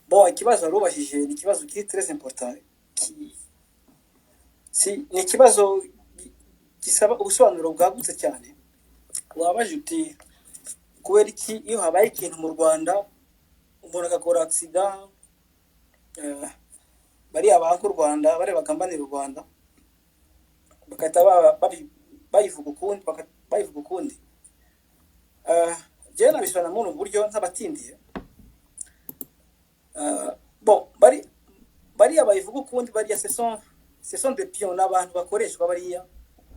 Bon, ikibazo wari ubajije ni ikibazo kiri très important. Si ni ikibazo gisaba ubusobanuro bwagutse cyane. Wabajije uti kubera iki iyo habaye ikintu mu Rwanda, umuntu agakora accident, bariya banka u Rwanda, bariya bagambanira u Rwanda, bagahita bayivuga ukundi, bayivuga ukundi. Jewe nabisobanura muri ubu buryo ntabatindiye. Bon, bariya bayivuga ukundi, bariya ce sont des pions, ni abantu bakoreshwa bariya.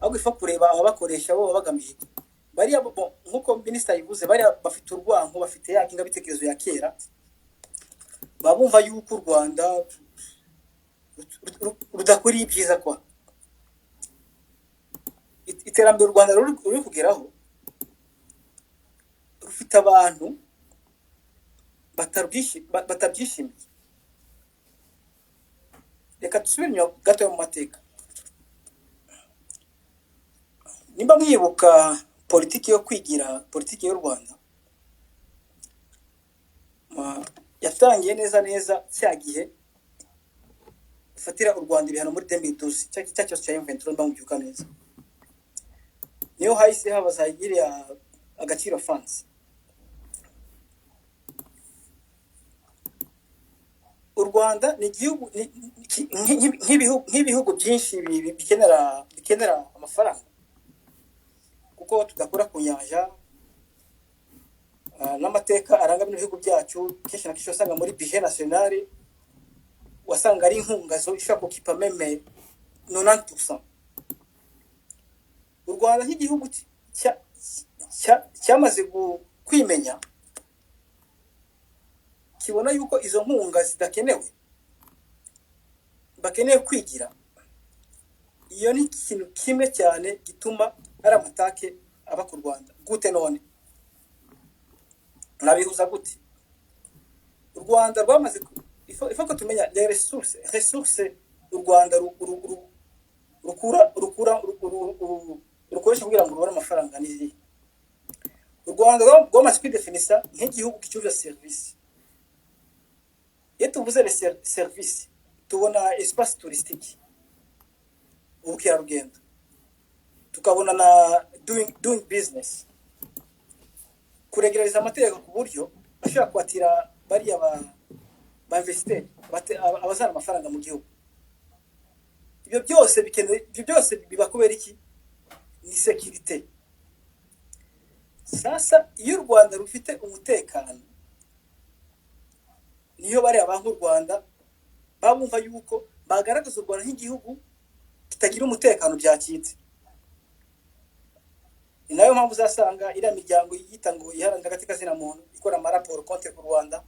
Ahubwo ifa kureba ababakoresha bo baba bagamije iki. Bariya, bon, nk'uko minisitiri yabivuze, bariya bafite urwango, bafite ya ngengabitekerezo ya kera, baba bumva yuko u Rwanda rudakwiriye ibyiza kwa iterambere u Rwanda ruri kugeraho rufite abantu batabyishimiye. Reka dusubire inyuma gato mu mateka. Nimba mwibuka politiki yo kwigira, politiki y'u Rwanda yatangiye neza neza cya gihe ifatira u Rwanda ibihano muri 2012, cya kibazo cya M23, mba mubyibuka neza. Niyo hahise haba za iriya Agaciro Funds. U Rwanda ni igihugu nk'ibihugu byinshi bikenera amafaranga, kuko tudakora ku nyanja, n'amateka aranga bino bihugu byacu, kenshi na kenshi wasanga muri budget nationale wasanga ari inkunga zo ishobora kukipa même 90%. U Rwanda nk'igihugu cyamaze kwimenya, kibona yuko izo nkunga zidakenewe, bakeneye kwigira. Iyo ni ikintu kimwe cyane gituma hari ama attaques aba ku Rwanda. Gute none nabihuza gute? U Rwanda rwamaze il faut ko tumenya les ressources u Rwanda rukura rukura rukoresha kugira ngo rubone amafaranga ni izihe. U Rwanda rwamaze kwidefinisa nk'igihugu gicuruza serivisi. Iyo tuvuze les services, tubona espace touristique, ubukerarugendo, tukabona na doing business, kuregereza amategeko ku buryo ashobora kwatira bariya ba investisseurs, abazana amafaranga mu gihugu. Ibyo byose bikeneye, ibyo byose biba kubera iki? Ni sécurité. Sasa iyo u Rwanda rufite umutekano, niyo bariya banki u Rwanda baba bumva yuko bagaragaza u Rwanda nk'igihugu kitagira umutekano, byacitse. Ni nayo mpamvu uzasanga iriya miryango yita ngo iharanira agateka muntu ikora amaraporo contre ku Rwanda,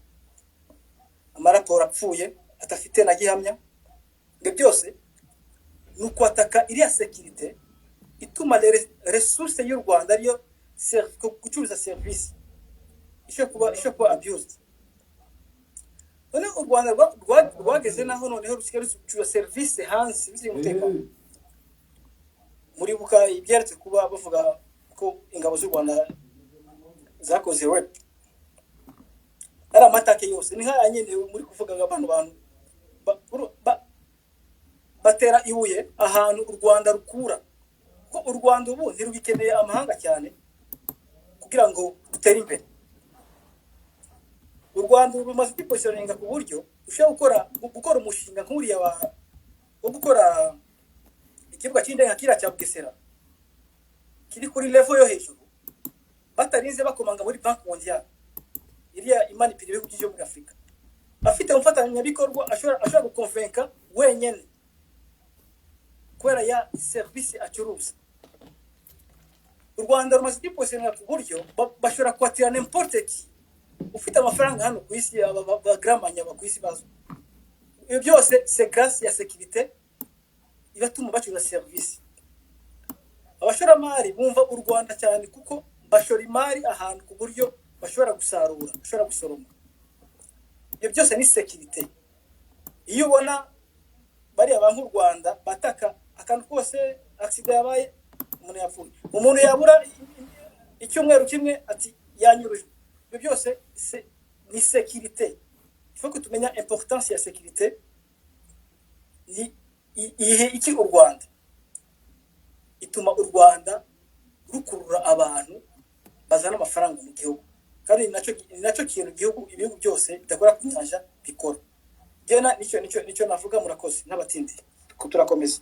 amaraporo apfuye adafite na gihamya. Ibyo byose ni ukwataka iriya sécurité ituma ressource y'u Rwanda, ariyo gucuruza serivisi, ishobora kuba abused. Noneho u Rwanda rwageze naho noneho rusigaye rucuruza serivisi hanze bisigaye umutekano. Muribuka ibyeretse kuba bavuga ko ingabo z'u Rwanda zakoze rape. Ari ama attaques yose ni nk'aya nyine muri kuvuga ngo abantu batera ibuye ahantu u Rwanda rukura, kuko u Rwanda ubu ntirugikeneye amahanga cyane kugira ngo rutere imbere. U Rwanda ubu rumaze kwipositioninga ku buryo ushobora gukora umushinga nk'uriya wo gukora ikibuga cy'indege nka kiriya cya Bugesera kiri kuri level yo hejuru, batarinze bakomanga muri Banque mondiale iriya imanipira ibihugu byinshi byo muri Afurika. Afite umufatanyabikorwa ashobora gukonvenka wenyine kubera ya serivisi acuruza. U Rwanda rumaze kwipositioninga ku buryo bashobora kwatira n'importe qui ufite amafaranga hano ku isi, aba ku isi bazwi. Ibyo byose c'est grâce ya sécurité ibatuma bacuruza serivisi. Abashoramari bumva u Rwanda cyane kuko bashora imari ahantu ku buryo bashobora gusarura, bashobora gusoroma. Ibyo byose ni sécurité. Iyo ubona bariya banki u Rwanda bataka akantu kose, accident yabaye, umuntu yapfuye, umuntu yabura icyumweru kimwe ati yanyurujwe, ibyo byose ni sécurité. Faut que tumenya importance ya sécurité ni ihe iki u Rwanda ituma u Rwanda rukurura abantu bazana amafaranga mu gihugu, kandi ni nacyo kintu igihugu, ibihugu byose bidakora ku nyanja bikora. Njyewe nicyo navuga. Murakoze n'abatindi, turakomeza.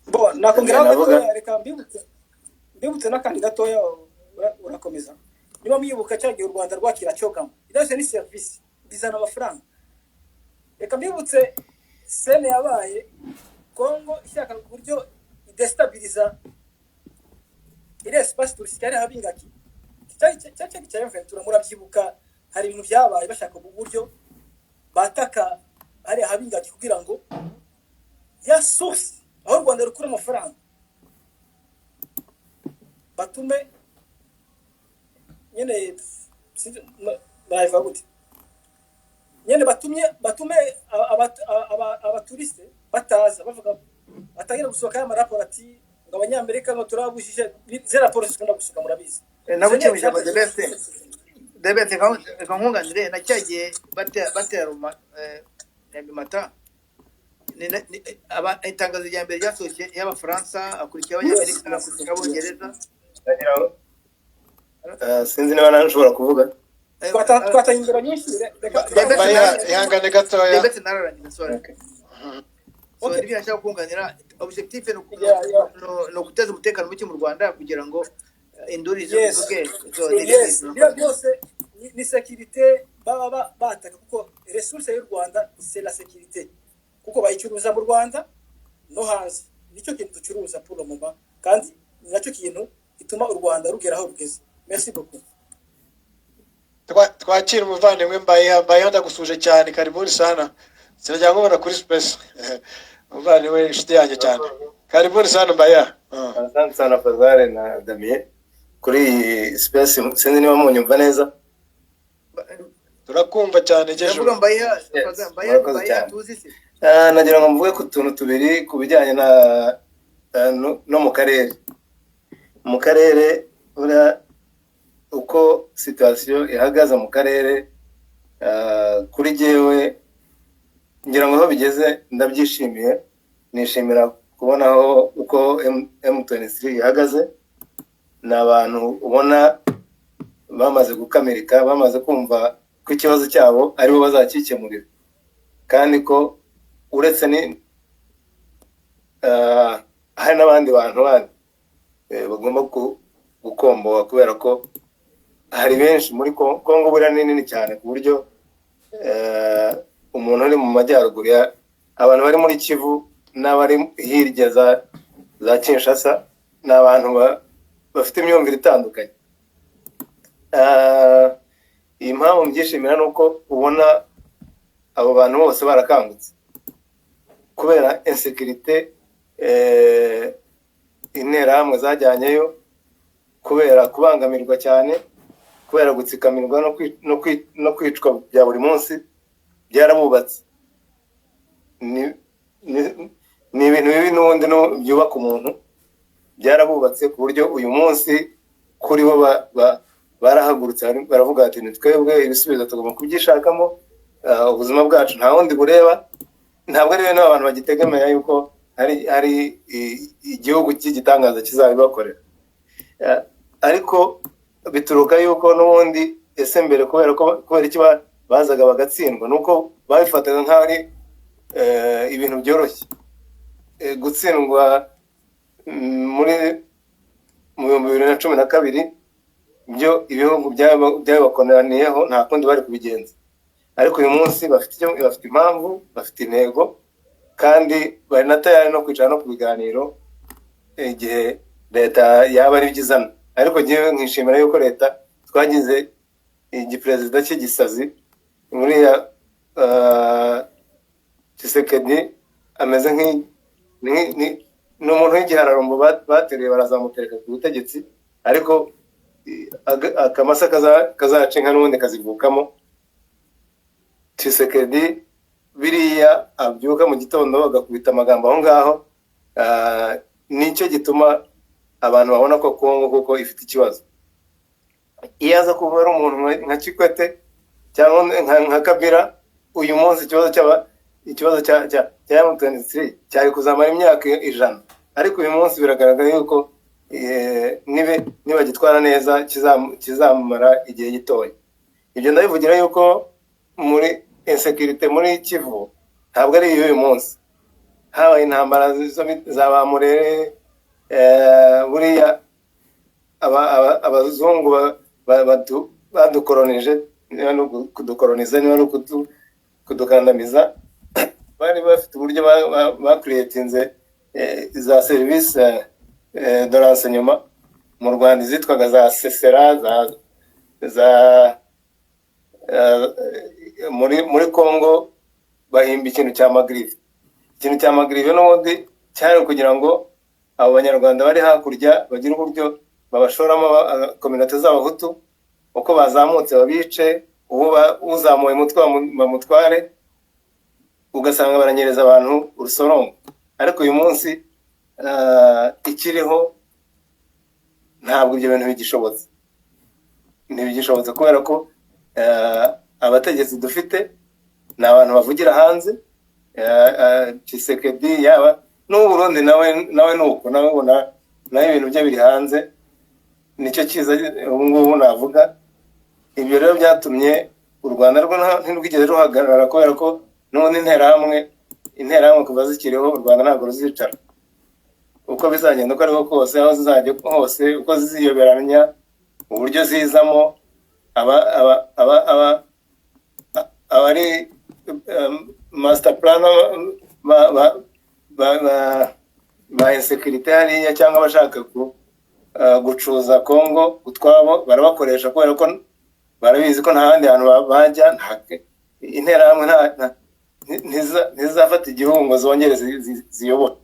Bo nakongeraho Navuga. gatoya, reka mbibutse n'akandi gatoya. Urakomeza. Niba mwibuka cya gihe u Rwanda rwakira CHOGM, irose ni serivisi bizana amafaranga. Reka mbibutse scène yabaye Kongo ishaka uburyo idestabiliza iri espace touristique yari habingaki cya M23. Murabyibuka, hari ibintu byabaye bashaka uburyo bataka hariya habingaki kugira ngo ya source aho u Rwanda rukura amafaranga batume nyene, sinzi, barabivuga gute nyene, batume abaturiste bataza, bavuga batangira gusohoka ya maraporo ati ngo Abanyamerika ngo turabujije ze raporo zikunda gusohoka, murabizi. Naguciye mu ijambo, Debete. Debete, reka nkunganire. Na cya gihe batera Nyabimata, itangazo rya mbere ryasohotse y'Abafaransa, akurikiye Abanyamerika, akurikiye Abongereza. Ndagira ngo, sinzi niba nawe nshobora kuvuga. Twatanye ingero nyinshi, reka Debete. Mbaye ihangane gatoya. Debete, nararangiza, sorry. Okay. So Okay. nibyo nashaka kunganira, objectif ni ni uguteza umutekano muke mu Rwanda kugira ngo induru ivuge. So, nibyo bintu. Biriya byose ni sécurité baba bataka, kuko ressource y'u Rwanda c'est la sécurité, kuko bayicuruza mu Rwanda no hanze. Nicyo kintu ducuruza pour le moment, kandi ni nacyo kintu gituma u Rwanda rugera aho rugeze. Merci beaucoup. Twakira umuvandimwe Mbayeha. Mbayeha, ndagusuje cyane, karibuni sana. Sinajya nkubona kuri space. Umuvandimwe, inshuti yanjye cyane, karibuni sana Mbayeha. Asante sana Fazale na Damien kuri iyi space. Sinzi niba munyumva neza. Turakumva cyane. Ndavuga Jejuru. Mbayeha. Yes, Faza, Mbayeha. murakoze Mbayeha cyane. tuzi se? Nagira ngo mvuge ku tuntu tubiri ku bijyanye na no mu karere. Buriya uko situation ihagaze mu karere, kuri jyewe ngira ngo aho bigeze ndabyishimiye. Nishimira kubona aho uko M23 ihagaze. Ni abantu ubona bamaze gukamirika, bamaze kumva ko ikibazo cyabo aribo bazakikemurira, kandi ko uretse ni hari n'abandi bantu bandi bagomba gukomboha, kubera ko hari benshi muri Kongo. Buriya ni nini cyane ku buryo umuntu uri mu majyaruguru ya abantu bari muri Kivu n'abari hirya za Kinshasa ni abantu bafite imyumvire itandukanye. Iyi mpamvu mbyishimira ni uko ubona abo bantu bose barakangutse kubera insécurité, Interahamwe zajyanyeyo, kubera kubangamirwa cyane, kubera gutsikamirwa no kwicwa bya buri munsi. Byarabubatse. Ni ibintu bibi n'ubundi byubaka umuntu. Byarabubatse ku buryo uyu munsi kuri bo barahagurutse, baravuga bati: "Ni twebwe ibisubizo tugomba kubyishakamo. Ubuzima bwacu nta wundi bureba." Ntabwo ari bene abantu bagitegemera yuko hari igihugu cy'igitangaza kizabibakorera. Ariko bituruka yuko n'ubundi ese mbere kubera iki bazaga bagatsindwa? Nuko babifataga nk'aho ari ibintu byoroshye. Gutsindwa muri mu 2012 byo ibihugu byabibakoraniyeho, nta kundi bari kubigenza. Ariko uyu munsi bafite impamvu, bafite intego, kandi bari na tayari no kwicara no ku biganiro igihe leta yaba ari byo izana. Ariko njyewe nkishimira yuko leta twagize igiperezida cy'igisazi muriya Tshisekedi, ameze ni umuntu w'igihararumbo bateruye barazamutereka ku butegetsi. Ariko akamasa kazaca inka n'ubundi kazivukamo. Tshisekedi biriya abyuka mu gitondo agakubita amagambo aho ngaho, nicyo gituma abantu babona ko Kongo kuko ifite ikibazo. Iyo aza kuba ari umuntu nka Kikwete cyangwa nka Kabila, uyu munsi ikibazo cya M23 cyari kuzamara imyaka 100, ariko uyu munsi biragaragara yuko nibagitwara neza kizamara igihe gitoya. Ibyo ndabivugira yuko muri insécurité muri Kivu ntabwo ari iy'uyu munsi, habaye intambara za ba Murere, buriya abazungu badukoronije, niba no kudukoroniza, niba no kudukandamiza, bari bafite uburyo bakiriyetinze za service de renseignement mu Rwanda zitwaga za sesera za muri Congo bahimba ikintu cya magrive. Ikintu cya magrive n'ubundi cyari kugira ngo abo banyarwanda bari hakurya bagire uburyo babashoramo communauté z'abahutu, uko bazamutse babice, uzamuye umutwe bamutware, ugasanga baranyereza abantu urusorongo. Ariko uyu munsi ikiriho ntabwo ibyo bintu bigishobotse, ntibigishobotse kubera ko abategetsi dufite ni abantu bavugira hanze. Tshisekedi yaba n'ubu Burundi nawe nuko nawe ubona nawe ibintu bye biri hanze, nicyo cyiza ubu ngubu navuga. Ibyo rero byatumye u Rwanda rwo ntirwigeze ruhagarara, kubera ko n'ubundi interahamwe kuva zikiriho u Rwanda ntabwo ruzicara. Uko bizagenda uko ariko kose, aho zizajya hose, uko ziziyoberanya, uburyo zizamo, aba aba aba aba abari master plan ba insécurité hariya, cyangwa abashaka gucuza Kongo utwabo, barabakoresha kubera ko barabizi ko nta handi hantu bajya. Interahamwe ntizafata igihugu ngo zongere ziyobore.